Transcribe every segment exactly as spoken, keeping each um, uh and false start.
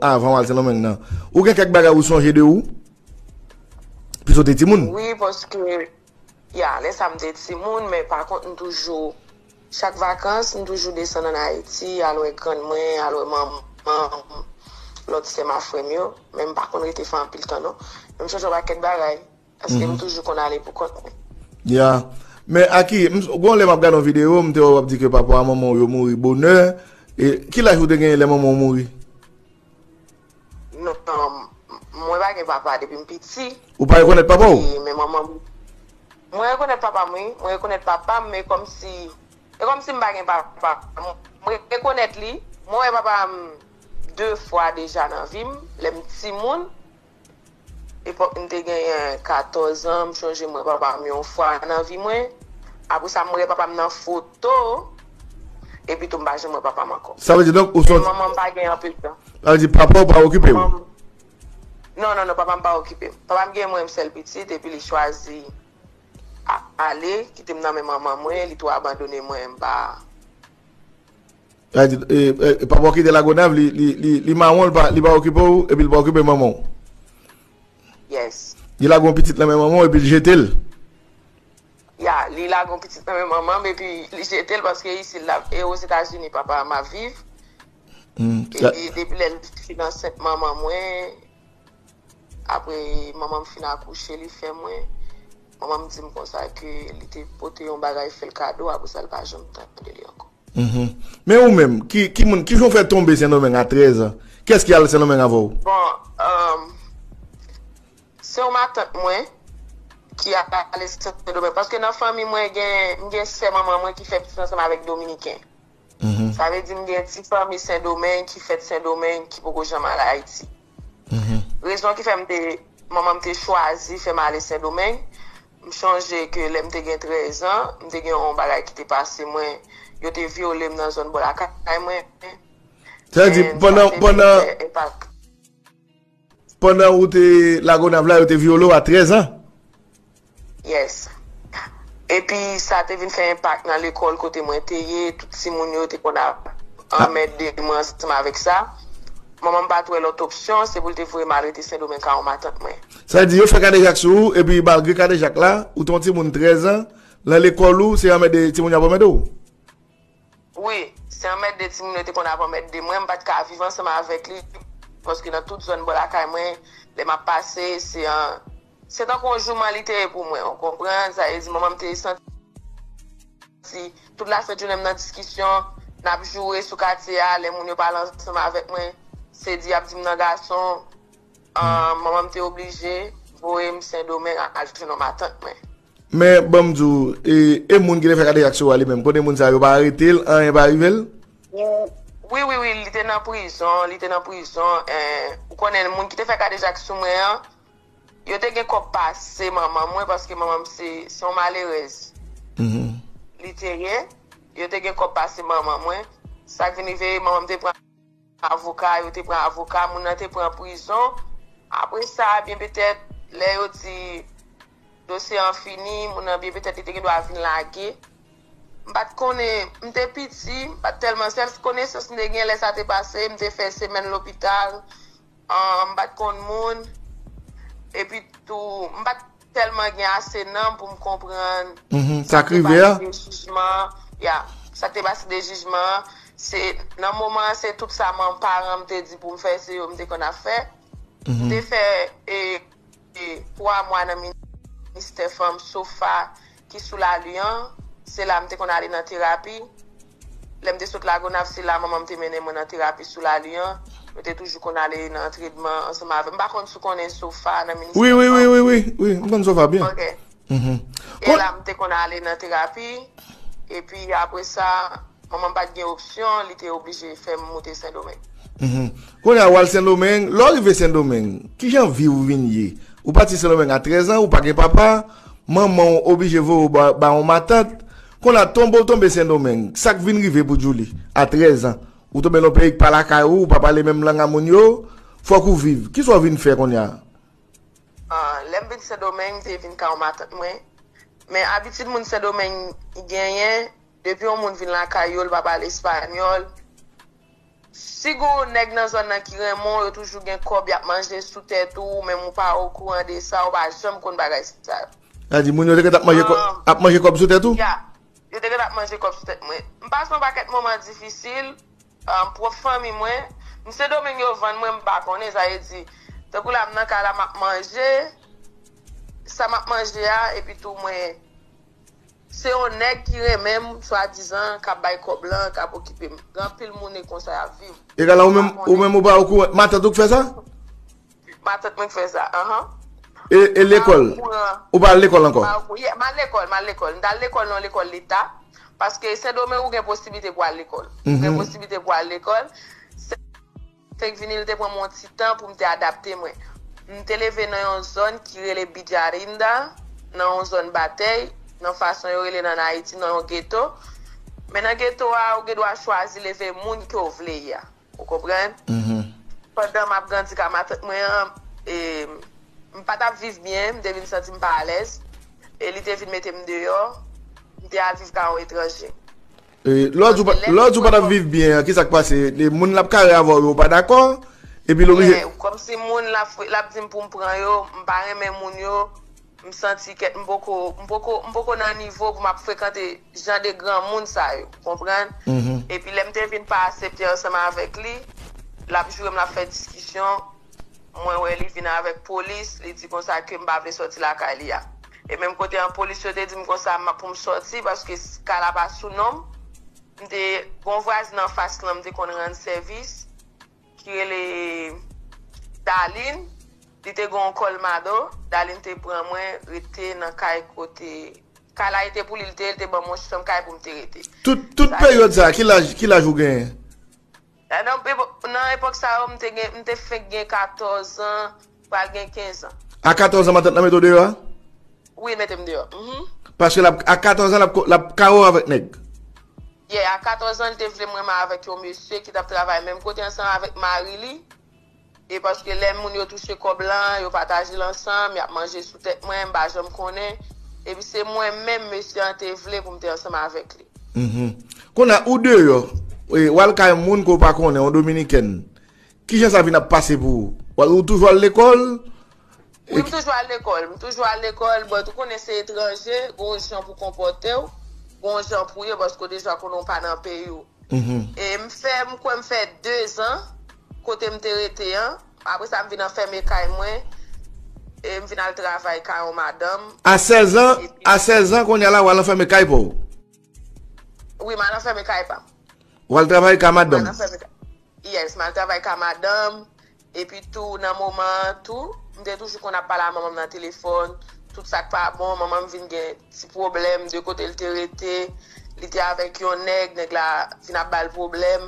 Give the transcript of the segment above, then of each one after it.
avan w al Sendomeng nan. Ou gen kèk bagay ou sonje de ou? Piske w te timoun. Wi, paske, ya, lè sa m te timoun, men pa kont, m toujou, chak vakans, m toujou desann ann Ayiti, al wè grann mwen, al wè manman m, lòt sè m ak frè m yo. Men m pa konn rete fè anpil tan, non. Men m sonje yon pakèt bagay. Paske m toujou konn ale pou kont mwen. Ya. Men Aki, m, gon lè m ap gade yon videyo, m te wè w ap di ke papa w ak manman w yo mouri bonè. E, ki laj ou te genyen lè manman w mouri? Non, mwen pa gen papa depi m piti. Ou pa rekonèt papa w? E, men manman m. Mwen rekonèt papa m, wi. Mwen rekonèt papa m, men kòmsi, e kòmsi m pa gen papa. Mwen rekonèt li. Mwen wè papa m de fwa deja nan vi m, lè m timoun. Epòk m te genyen katòz an, m sonje m wè papa m yon fwa nan vi mwen. Apre sa, m wè papa m nan foto. Epi tou, m pa janm wè papa m ankò. Sa vle di, donk, ou se yon. Manman m pa gen anpil tan. Sa vle di, papa w pa okipe w? Non, non, non, papa m pa okipe m. Papa m gen mwen, m sèl pitit, epi li chwazi a- ale, kite m nan men manman mwen, li tou abandone mwen, m pa. Sa vle di, e, e, papa w kite Lagonav, li, li, li, li mawon, li pa, li pa okipe w, epi li pa okipe manman w. Yes. Li lage yon pitit nan men manman w, epi li jete l. Ya, li lage yon pitit nan men manman m, epi li jete l, paske isi la, e Ozetazini, papa m ap viv. Hmm. Epi depi lè l fin ansent manman mwen, apre manman m fin akouche, li fè mwen. Manman m di m konsa ke li te pote yon bagay fè l kado, apre sa, l pa janm tande li ankò. Mhm. Men ou menm, ki, ki moun, ki jan w fè tonbe Sendomeng a trèz an? Kiyès ki al Sendomeng avè w? Bon, um, se yon matant mwen ki ale Sendomeng. Paske nan fanmi mwen, gen, m gen sè manman mwen ki fè pitit ansanm avèk Dominiken. Mhm. Sa vle di m gen ti fanmi Sendomeng ki fèt Sendomeng ki poko janm al Ayiti. Mhm. Rezon ki fè m te, manman m te chwazi fè m ale Sendomeng, m sonje ke lè m te gen trèz an, m te gen yon bagay ki te pase mwen, yo te vyole m nan zòn bò lakay mwen. Sa vle di, And pandan, sa te pandan, fè enpak. Pandan ou te Lagonav la, yo te vyole w a trèz an? Yes. Epi sa te vin fè enpak nan lekòl kote mwen te ye, tout timoun yo te konn ap anmède mwen ansanm avèk sa. Manman m pa t wè lòt opsyon, se pou l te voye m al rete Sendomeng ka yon matant mwen. Sa vle di, yo fè kadejak sou ou, epi malgre kadejak la, ou te yon timoun trèz an, nan lekòl ou, se anmède timoun yo ap anmède w? Wi, se anmède timoun yo te konn ap anmède mwen, m pa t ka viv ansanm avèk li, paske nan tout zòn bò lakay mwen, lè m ap pase, se an, se tankou yon jouman li te ye pou mwen, ou konprann? Sa vle di, manman m te santi tout lafenjounen m nan diskisyon, n ap joure sou katye a, lè moun yo pale ansanm avèk mwen, se di y ap di m nan gason, an, manman m te oblije voye m Sendomeng al jwenn yon matant mwen. Men, ban m di w, e, e moun ki te fè kadejak sou ou a li menm, kote moun sa yo pa arete l, anyen pa rive l? Wi, wi, wi, li te nan prizon, li te nan prizon, en, ou konnen moun ki te fè kadejak sou mwen an, yo te gen kòb pase manman mwen, paske manman m se, se yon malerèz. Mhm. Li te ye, yo te gen kòb pase manman mwen. Sa k vin rive, manman m te pran avoka, yo te pran avoka, moun nan te pran prizon. Apre sa, byen petèt, lè yo di dosye an fini, moun nan byen petèt li te gen dwa vin lage. M pa t konnen, m te piti, m pa t tèlman, sèl konesans m te gen lè sa te pase, m te fè semèn lopital, an, m pa t konn moun. Epi tou, m pa t tèlman gen ase nanm pou m konprann Mhm. Sa k rive a? De jijman, ya, sa k te pase de jijman an, se, nan moman an, se tout sa man paran m te di pou m fè, se yo m te konn ap fè. M te fè, e, e, twa mwa nan ministè fanm, SOFA, ki sou Lali an. Se la m te konn ale nan terapi. Lè m te sot Lagonav, se la manman m te mennen mwen nan terapi sou Lali an. Nou te toujou konn ale nan tretman ansanm avè m. M pa konn si w konnen SOFA nan ministè Wi, wi, wi, fanm. Wi, wi, wi, m konn SOFA byen. Ok. Mhm. E la m te konn ale nan terapi. Epi apre sa, manman m pa t gen opsyon, li te oblije fè m moute Sendomeng. Mhm. Kounye a, w al Sendomeng, lè w rive Sendomeng, ki jan vi w vin ye? Ou pati Sendomeng a trèz an, ou pa gen papa, manman w oblije voye w ba, ba yon matant. Kounye a, tonbe w tonbe Sendomeng, sa k vin rive pou Djouly a trèz an? Ou tonbe nan yon peyi k pa lakay ou, ou pa pale menm lang a moun yo, fòk ou viv. Kisa w vin fè kounye a? Ah, lè m vin Sendomeng, m te vin ka yon matant mwen. Men abitid moun Sendomeng genyen, depi yon moun vin lakay yo, l pa pale espanyòl, Si gen yon nèg nan zòn nan ki renmen w, yo toujou gen kòb, y ap manje sou tèt ou, menm ou pa okouran de sa, ou pa janm konn bagay sa yo. Sa di moun yo te gentan ap manje kòb, ap manje kòb sou tèt ou? Ya, yo te gentan ap manje kòb sou tèt mwen. M pase yon pakèt moman difisil, um, pwòp fanmi mwen, m Sendomeng yo vann mwen, m pa konnen, sa vle di, tankou la, m nan kay la, m ap manje, sa m ap manje a, epi tou mwen, se yon nèg ki renmen m, swadizan, k ap bay kòb lan, k ap okipe m. Gen anpil moun e konsa y ap viv. Egal a ou menm, ou menm ou pa okouran, matant ou k fè sa? Matant mwen k fè sa, anhan. E, e lekòl? Ou pa al lekòl ankò? M al lekòl, m al lekòl. M t al lekòl nan lekòl leta. Paske Sendomeng ou gen posiblite pou al lekòl. Ou gen posiblite pou al lekòl. Fenk vini, li te pran m yon ti tan pou m te adapte mwen. M te leve nan yon zòn ki rele Bijarinda, nan yon zòn batèy, nan fason yo rele l ann Ayiti, nan yon geto. Men nan geto a, ou gen dwa chwazi leve moun ke w vle ye a. Ou konprann? Pandan m ap grandi ka matant mwen an, e, m pa t ap viv byen, m te vin santi m pa alèz. E li te vin mete m deyò, m te al viv ka yon etranje. E, lè w di w pa, lè w di w pa t ap viv byen an, ki sa k pase? De moun l ap kare avè w yo pa dakò, epi l oblije. Yeah, kòmsi moun l ap, l ap di m pou m pran yo, m pa renmen moun yo, m santi kèt m poko, m poko, m poko nan nivo pou m ap frekante jan de granmoun sa yo, konprann? Epi lè m te vin pa aksepte ansanm avèk li, l ap joure m, l ap fè diskisyon, mwen wè li vin avèk polis, li di konsa ke m pa vle sòti lakay li a. E menm kote an polis yo te di m konsa m, pou m sòti paske kay la pa sou non m. M te gon vwazin anfas lan m te konn rann sèvis ki rele Dalin. Li te gon kòlmado. Dalin te pran mwen rete nan kay kote kay la rete pou li, li te, li te ban m yon chanm kay pou m te rete. Tout, tout peryòd sa, ki laj, ki laj ou genyen? Nan, nan epòk sa yo, m te gen, m te fenk gen katòz an, pral gen kenz an. A katòz an, matant lan mete w deyò a? Wi, mete m deyò. Mhm. Paske l ap, a katòz an, l ap, l ap kare w avèk nèg. Yeah, a katòz an, li te vle m renmen avèk yon mesye ki t ap travay menm kote ansanm avèk mari li. E paske lè moun yo touche kòb lan, yo pataje l ansanm, y ap manje sou tèt mwen, m pa janm konnen. Epi se mwen menm mesye an te vle pou m te ansanm avèk li. Mhm. Kounye a, ou deyò, e, w al kay moun ke w pa konnen, yon dominikèn. Kijan sa vin ap pase pou ou? Ou toujou al lekòl? Wi, m toujou al lekòl. M toujou al lekòl, but ou konnen se etranje, gon jan pou konpòte w, gon jan pou ye, paske w deja konnen w pa nan peyi w. Mhm. E m fè, m kwè m fè dezan kote m te rete an. Apre sa, m vin anfème kay mwen. E m vin al travay kay yon madanm. A sèz an, epi a sèz an, kounye a la, w al anfème kay pa w? Wi, m al anfème kay pa m. W al travay kay madanm? M al anfème kay. Yes, m al travay kay madanm. Epi tou, nan moman an tou, m te toujou konn ap pale a manman m nan telefòn. Tout sa k pa bon, manman m vin gen ti pwoblèm de kote l te rete. Li te avèk yon nèg, nèg la vin ap ba l pwoblèm.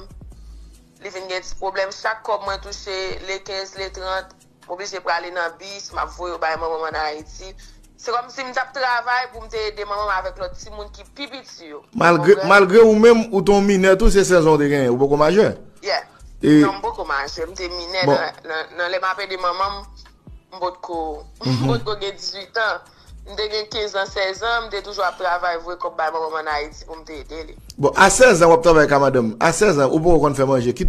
Li vin gen ti pwoblèm. Chak kòb mwen touche, le kenz, le trant, m oblije prale nan bis, m ap voye yo bay manman m ann Ayiti. Se kòmsi m t ap travay pou m te ede manman m avèk lòt timoun ki pi piti yo. Malgre, malgre ou menm, ou te yon minè tou, se sèz an ou te genyen, ou poko majè. Yeah. E non, m poko majè, m te minè nan, nan, nan lè m ap ede manman m, m potko, m potko gen dizuit an. M te gen kenz an, sèz an, m te toujou ap travay, voye kòb bay manman m ann Ayiti pou m te ede li. Bon, a sèz an, w ap travay ka madanm. A sèz an, ou poko konn fè manje. Ki